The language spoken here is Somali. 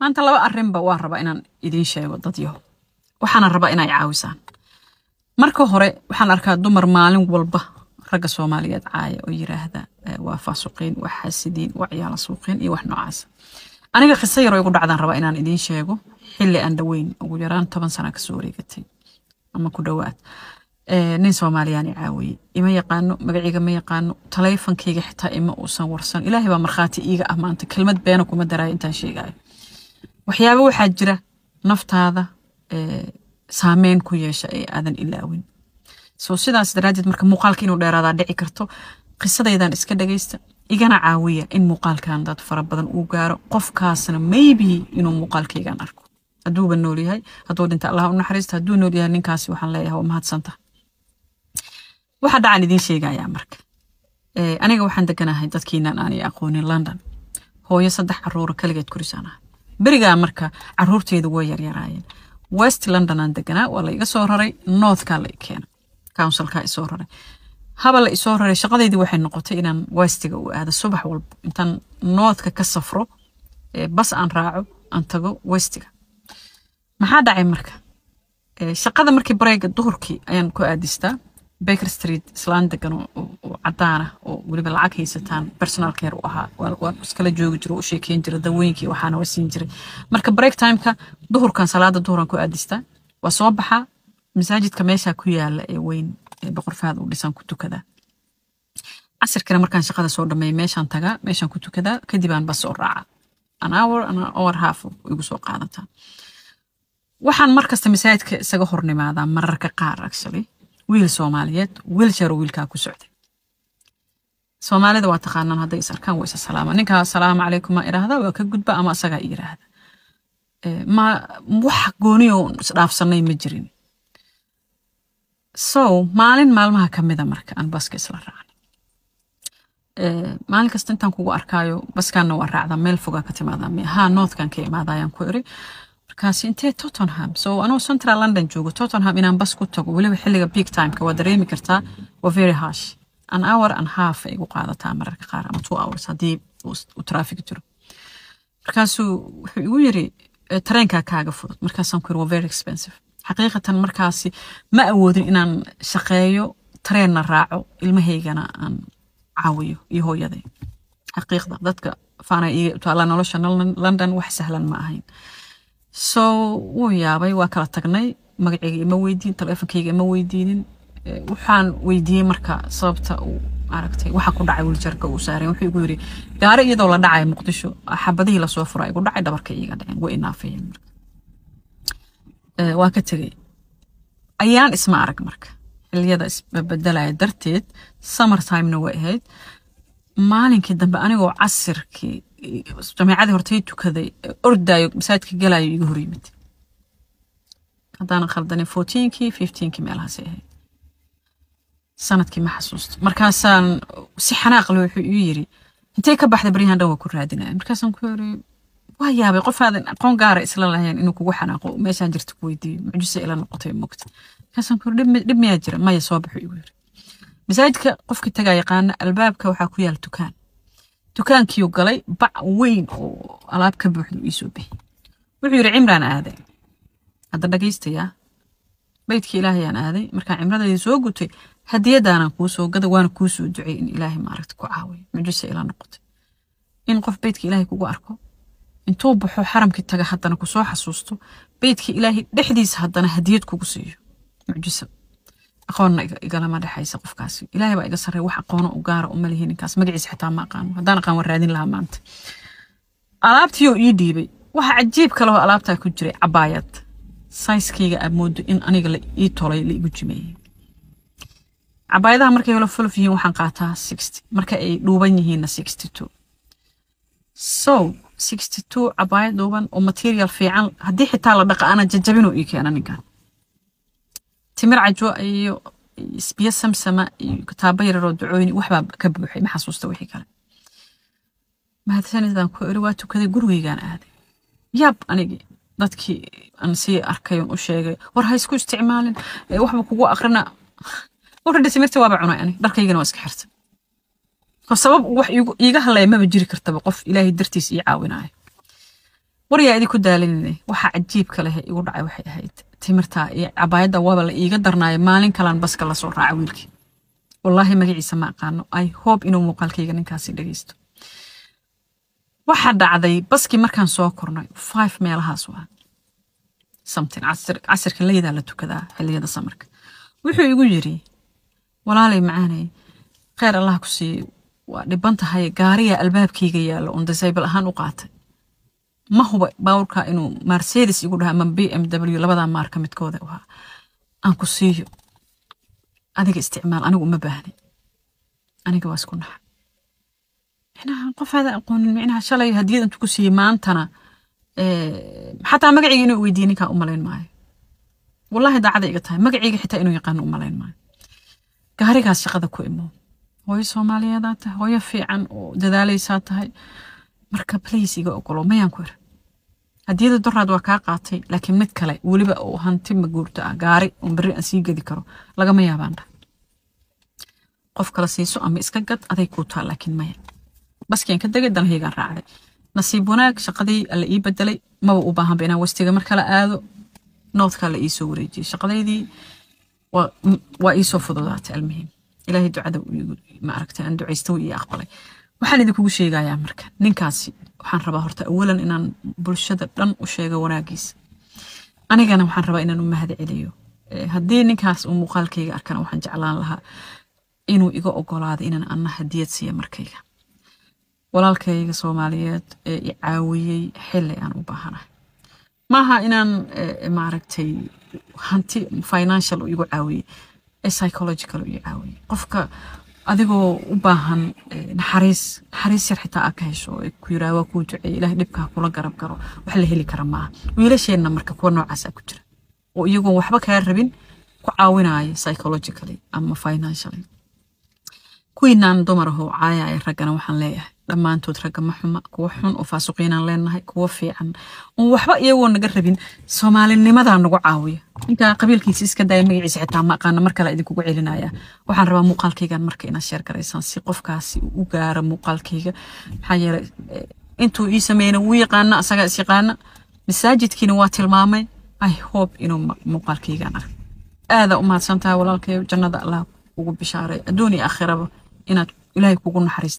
Maanta laba arrinba waan rabaa inaan idiin sheego, dad yaho. Waxaana rabaa inay caawisaan. Marka hore, waxaan arkaa dumar maalin walba ragga Soomaaliyeed caaya oo yiraahda waa faasuqiin, waa xaasidiin, waa ciyaala suuqiin iyo wax noocaas. Aniga qiso yaroo igu dhacdaan rabaa inaan idiin sheego. Xilli aan dhaweyn, ugu yaraan 10 sana kasoo wareegatay ama ku dhowaad, nin Soomaaliyaan i caawiyey. Ima yaqaano, magaciiga ma yaqaano, taleefankayga xitaa ima uusan warsan. Ilaahay baa markhaati iiga ah, maanta kelmad beena kuma daraayo intaan sheegayo. Waxyaabo waxaa jira naftaada saameyn ku yeesha ee aadan ilaawin. So sidaas daraaddeed, marka muuqaalka inuu dheeraadaa dhici karto. Qisadaydan iska dhagaysta, igana caawiya in muuqaalkan dad fara badan uu gaaro, qofkaasna maybe inuu muuqaalkaygan arko hadduuba nool yahay. Hadduu dhinta, Allah u naxariista. Hadduu nool yahay ninkaasi, waxaan leeyahay waa mahadsanta. Waxa dhacan idiin sheegayaa marka. Aniga waxaan deganahay, dadkiinan aanay aqoonin, London. Hooyo saddex caruura kaligeed korisaan ahay. Berigaa marka caruurteydu way yaryaraayeen. West London aan deganaa, waa la iga soo raray, northkaa la i keena, councilkaa isoo raray. Haba la isoo raray, shaqadeydii waxay noqotay inaan westiga u aado subax walba. Intaan northka ka safro, bas aan raaco, aan tago westiga. Maxaa dhacay marka? Shaqada markii breakga duhurkii ayaan ku aadistaa. Baker Street islaan degan oo cadaan ah oo weliba lacag haysataan personal care u ahaa. Waan iskala joogi jiro, u sheekeyn jira, dawooyinkii waxaana waa siin jiray. Marka break timeka duhurkan, salaada duhuran ku aadistaa, waa soo baxaa. Masaajidka meesha ku yaala ee weyn ee Boqor Fahad uu dhisan ku tukadaa. Casirkana markaan shaqada soo dhameeyo, meeshaan tagaa, meeshaan ku tukadaa, kadib aan bas soo raaca. An hour, an hour half igu soo qaadataa. Waxaan markasta masaajidka isaga hornimaadaa mararka qaar, actually, wiil Soomaaliyeed, wheelchair wiilkaa ku socday. Soomaalida waa taqaanaan, hadday is arkaan waa isa salaama. Ninkaa "Asalaamu calaykum" ma iraahda, waa ka gudba ama asagaa i yiraahda. Ma wax gooniyo isdhaafsanay ma jirin. So maalin maalmaha ka mida marka aan baska isla raacnay, maalin kasta intaan kugu arkaayo baskaana waa raacdaa, meel fogaa ka timaadaa miya? Haa, northkan ka imaadayaan ku iri. Markaasi, intee? Tottenham. So anoo Central London joogo, Tottenham inaan bas ku tago, weliba xilliga peak timeka, waa dareemi kartaa, waa very harsh. An hour and half ay igu qaadataa mararka qaar ama 2 hours haddii uu traffic jiro. Markaasuu wuxuu igu yiri, "Tareenkaa kaaga fudud." Markaasaan ku yiri, "Waa very expensive." Xaqiiqatan markaasi ma awoodin inaan shaqeeyo, tareenna raaco, ilmahaygana aan caawiyo iyo hooyaday. Xaqiiqda dadka faana iiga taala, nolosha London wax sahlan ma ahayn. So wuu yaabay, waa kala tagnay. Magacayga ima weydiin, taleefonkayga ima weydiinin. Waxaan weydiiyey marka sababta uu aragtay waxa ku dhacay wheelchairka uu saaray. Wuxuu igu yiri, gaari iyadoo la dhacay Muqdisho, xabadihii lasoo furay igu dhacay, dhabarka iiga dhaceen, way inaafayeen. Marka waa ka tegey. Ayaan isma arag. Marka xilliyada isbedelaya darteed, summer timena way ahayd. Maalinkii dambe anigoo casirkii jameecadii hortay tukaday, ordaayo, masaajidka galayo, iga hor yimid. Haddaanan khaldanin, 14kii, 15kii meelahaasay ahayd, sanadkii ma xasuusto. Markaasaan si xanaaq leh wuxuu ii yiri, "Intee ka baxday baryahan dhan? Waa ku raadinaya." Markaasaan ku yiri, waa yaabay qof aadan aqoon gaara isla lahayn inuu kugu xanaaqo, meeshaan jirta ku weydiiyo, mucjiso ila noqotay mogta. Markaasaan ku yiri, "Dhib miyaa jira?" "Maya, soo baxu," igu yiri. Masaajidka qofkii tagaa yaqaana, albaabka waxaa ku yaal dukaan. Dukaankiiu galay, bac weyn oo alaab ka buuxda iisoo bixi. Wuxuu yidhi, "Cimraan aaday." Hadda dhagaystayaa, "Beydkii Ilaahayaan aaday. Markaan cimradeydii soo gutay, hadiyadaanaan kuu soo gaday, waana kuu soo ducey in Ilaahay maaragta ku caawiyo." Mucjiso ila noqotay in qof beydka Ilaahay kugu arko, intuu baxo xaramkii taga, haddana kusoo xasuusto, beydka Ilaahay dhexdiisa haddana hadiyad kugu siiyo. Mucjiso. Aqoonna igalama dhexaysa qofkaasi, Ilaahay baa iga sarreey. Wax aqoono u gaara uma lihi ninkaas, magaciisa xitaa ma aqaano. Haddaan aqaan, waan raadin lahaa maanta. Alaabtiiyoo ii dhiibay, waxa cajiib kalehoo alaabtaa ku jiray cabaayad sizekayga aad moodo in aniga la ii tolay, la igu jimeeyey. Cabaayadaha markay helo fluff yihiin waxaan qaataa 60, marka ay dhuuban yihiinna 62. So 62 cabaayad dhuuban oo material fiican, haddii xitaa la dhaqa ana jajabinuu ii keena ninkan. Timir cajo iyo biyo samsama iyo kitaabo yararoo ducooyin waxbaa ka buuxay, ma xasuusta wixii kale. "Mahadsanidaan," ku iri. Waa tukaday, gurigaygaan aaday. Yaab anigii dadkii aan sii arkay oon u sheegay, "War ha isku isticmaalin, waxba kugu aqrina." Already timirta waaba cunay ani, dharkaygana waa iska xirtay. Oo sabab wax iiga hadlaya maba jiri kartaba qof Ilaahay dartiis ii caawinaayo. Waryaa idinku daalinine, waxa cajiibka leh igu dhacay waxay ahayd timirta iyo cabaayadda waaba la iiga darnaayo. Maalin kalaan baska lasoo raaca wiilkii. Wallaahi magaciisa ma aqaano. I hope inuu muuqaalkayga ninkaasi dhegeysto. Waxaa dhacday baskii markaan soo kornay, 5 meelahaas waa something, casir, casirka laydaa la tukadaa xilliyada samarka. Wuxuu igu yiri, "Walaalay macaanay, kheyr Allah ku siiyo, waa dhiban tahay, gaariya albaabkayga yaallo on disable ahaan u qaatay. Ma huba baawurka inuu Mercedes igu dhaha ama BMW, labadaa maarka midkooda u ahaa. Aan ku siiyo, adiga isticmaal, anigu uma baahni." Aniga waa isku naxa. Micnaha qof aada aqoonin, micnaha shalay hadiyad intu ku siiyey, maantana xataa magacayga inuu weydiiyey ninkaa u malayn maayo. Wallahi daacada iga tahay, magacayga xitaa inuu yaqaano u malayn maayo. "Gaarigaas shaqada ku imo, hooyo Soomaaliyeedaa tahay, hooyo fiican oo dadaalaysaa tahay, marka please iga ogolo." "Mayaan," ku iri. "Hadiyada doraad waa kaa qaatay, laakiin mid kale weliba oo hanti maguurto ah, gaari oon berri aan sii gedi karo, lagama yaabaan dhah. Qof kala siiso ama iska gad, aday kuu taa, laakiin maya." Baskian ka degay, danahaygaan raacday. Nasiib wanaag shaqadii alla ii bedelay. Maba u baahanba inaan westiga mar kale aado, northkaa la iisoo wareejiyey. Shaqadaydii waa iisoo fududaatay. Almuhim, Ilaahay ducada ma aragtay aan ducaysta ii aqbalay. Waxaan idinkugu sheegayaa marka ninkaasi, waxaan rabaa horta awalan inaan bulshada dhan u sheego wanaagiisa. Anigana waxaan rabaa inaan u mahad celiyo. Haddii ninkaas uu muuqaalkayga arkana, waxaan jeclaan lahaa inuu iga ogolaado inaan anna hadiyad siiya markayga walaalkayga Soomaaliyeed ee i caawiyey xilli aan u baahanahay. Maaha inaan maaragtay hanti financial uu igu caawiyey, ee psychological uu igu caawiyey. Qofka adigoo u baahan naxariis, naxariis yar xitaa aad ka hesho, ee ku yiraa, "Waa kuu duceeyey, Ilahay dhibka ha kula garab garo," wax la heli kara maaha. Wiilasheenna marka kuwa noocaasa ku jira oo iyagoon waxba kaa rabin ku caawinaya psychologically ama financially. Kuwiinaan dumar ahoo caayaya raggana waxaan leeyahay, dhammaantood ragga ma xuma. Kuwa xun oo faasuqiinaan leenahay, kuwa fiican oon waxba iyagoo naga rabin Soomaalinimadaa nagu caawiya. Ninkaa qabiilkiisa iska daaya, magaciisa xitaa ma aqaana, mar kale idinkugu celinaya. Waxaan rabaa muuqaalkaygan marka inaad share garaysaan si qofkaasi uu u gaaro muuqaalkayga, maxaa yeelay intuu ii sameeyna wuu yaqaana, asagaa is yaqaana, masaajidkiina waa tilmaamay. I hope inuu muuqaalkaygan arko. Aada u mahadsan tahay walaalkayo. Jannada Allah ugu bishaaray adduun iyo aakhiraba inaad Ilaahay kugu naxariisto.